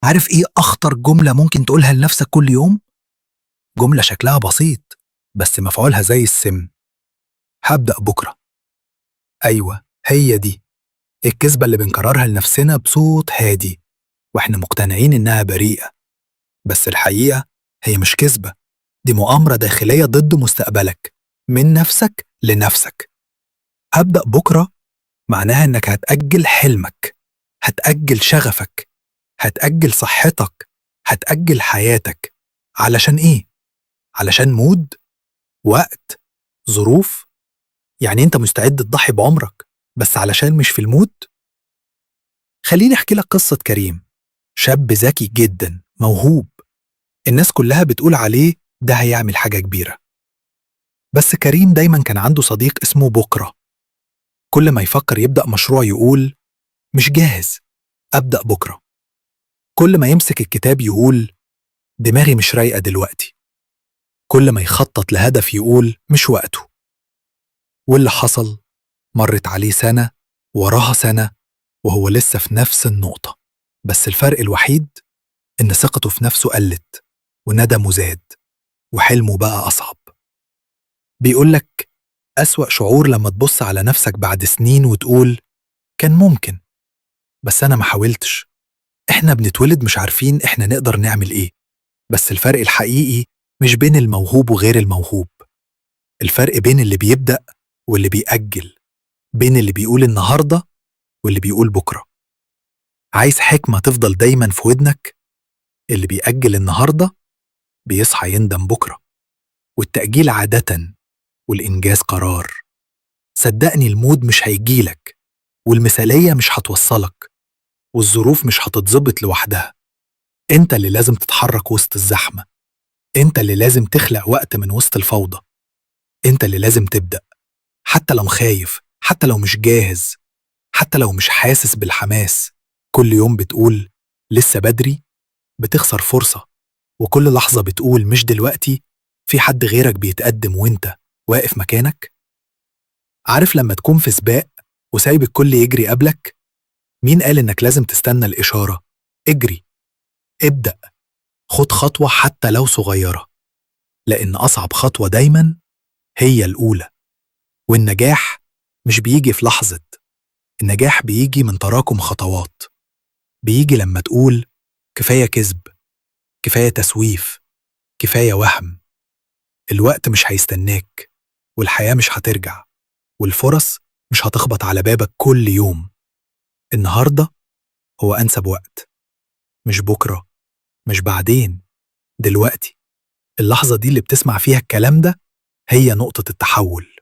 عارف إيه أخطر جملة ممكن تقولها لنفسك كل يوم؟ جملة شكلها بسيط بس مفعولها زي السم: هبدأ بكرة. أيوة، هي دي الكذبة اللي بنكررها لنفسنا بصوت هادي وإحنا مقتنعين إنها بريئة، بس الحقيقة هي مش كذبة، دي مؤامرة داخلية ضد مستقبلك، من نفسك لنفسك. هبدأ بكرة معناها إنك هتأجل حلمك، هتأجل شغفك، هتأجل صحتك، هتأجل حياتك. علشان إيه؟ علشان mood، وقت، ظروف. يعني أنت مستعد تضحي بعمرك بس علشان مش في ال mood؟ خليني أحكي لك قصة كريم، شاب ذكي جدا، موهوب، الناس كلها بتقول عليه ده هيعمل حاجة كبيرة. بس كريم دايما كان عنده صديق اسمه بكرة. كل ما يفكر يبدأ مشروع يقول مش جاهز، أبدأ بكرة. كل ما يمسك الكتاب يقول دماغي مش رايقة دلوقتي. كل ما يخطط لهدف يقول مش وقته. واللي حصل، مرت عليه سنة وراها سنة وهو لسه في نفس النقطة، بس الفرق الوحيد إن ثقته في نفسه قلت، وندمه زاد، وحلمه بقى أصعب. بيقولك أسوأ شعور لما تبص على نفسك بعد سنين وتقول كان ممكن، بس أنا ما حاولتش. إحنا بنتولد مش عارفين إحنا نقدر نعمل إيه، بس الفرق الحقيقي مش بين الموهوب وغير الموهوب، الفرق بين اللي بيبدأ واللي بيأجل، بين اللي بيقول النهاردة واللي بيقول بكرة. عايز حكمة تفضل دايما في ودنك؟ اللي بيأجل النهاردة بيصحى يندم بكرة، والتأجيل عادة والإنجاز قرار. صدقني ال mood مش هيجيلك، والمثالية مش هتوصلك، والظروف مش هتتظبط لوحدها. انت اللي لازم تتحرك وسط الزحمة، انت اللي لازم تخلق وقت من وسط الفوضى، انت اللي لازم تبدأ، حتى لو خايف، حتى لو مش جاهز، حتى لو مش حاسس بالحماس. كل يوم بتقول لسه بدري بتخسر فرصة، وكل لحظة بتقول مش دلوقتي في حد غيرك بيتقدم وانت واقف مكانك. عارف لما تكون في سباق وسايب الكل يجري قبلك؟ مين قال انك لازم تستنى الإشارة؟ اجري، ابدأ، خد خطوة حتى لو صغيرة، لأن أصعب خطوة دايما هي الأولى. والنجاح مش بيجي في لحظة، النجاح بيجي من تراكم خطوات، بيجي لما تقول كفاية كذب، كفاية تسويف، كفاية وهم. الوقت مش هيستناك، والحياة مش هترجع، والفرص مش هتخبط على بابك كل يوم. النهاردة هو أنسب وقت، مش بكرة، مش بعدين، دلوقتي. اللحظة دي اللي بتسمع فيها الكلام ده هي نقطة التحول.